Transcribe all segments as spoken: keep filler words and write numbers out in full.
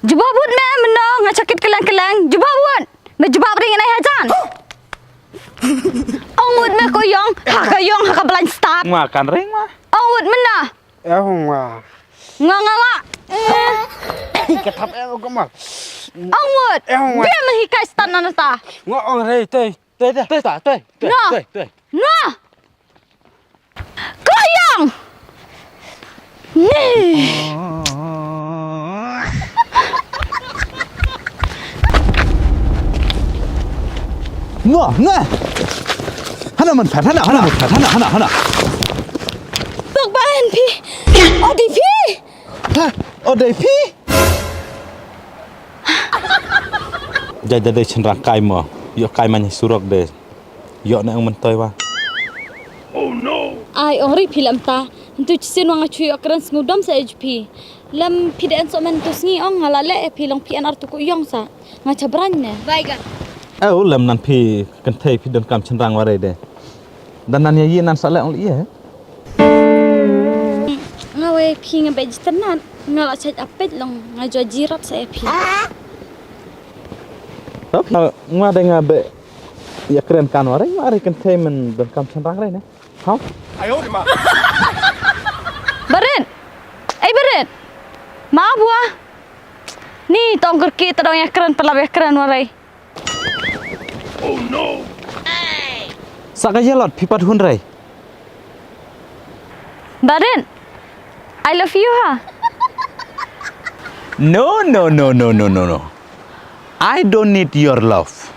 Jubab wut me mynno nga chakit keleng keleng. Jubab wut. Me jubab ring nai hajan. Ong wut me ko yong. Ha ka yong ha ka blind start. Ma kan ring ma. Ong wut mynno. Eh, ong wa. Nga nga wa. Ka thap eh ko ma. Ong wut. Eh, ong wa. Dia me hikai start na nata. Nga ong rei tei. Tei tei. Tei tei. Tei. No. Tei tei. No. Ko yong. Ni. Nga, nga. Hana man phat, hana, hana man phat, hana, hana, hana. Tok ba en phi. O di phi. Ha, o dei phi. Jai da dei chynrang kai mo. Yo kai man surok de. Yo ne ang mentoi wa. Ai ong ri phi lam ta. Ntu chisin wa nga chu yo kren sngudom sa ej phi. Lam phi de en so man tu sngi ong nga la le e phi long phi en ar tu ku yong sa. Nga cha brang ne. Baigan. Au lam nan phi kynthei phi don kam chynrang wa rei de. Dan nan ya yi nan sa le ong li ye. Nga wei phi nga bej tenan nga la chaj apet long nga jo jirap sa e phi. Tap nga de nga be ya kren kan wa rei wa rei kynthei men don kam chynrang rei ne. Hau. Barit. Ei Barit. Ma bua. Ni tong kerki tadong ya kren pelap ya kren wa rei. Sa ka yalot phi pat hun rei. Barit, I love you ha. No, no, no, no, no, no, no. I don't need your love.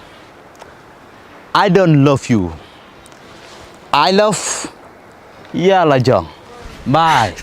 I don't love you. I love ya la jong. Bye.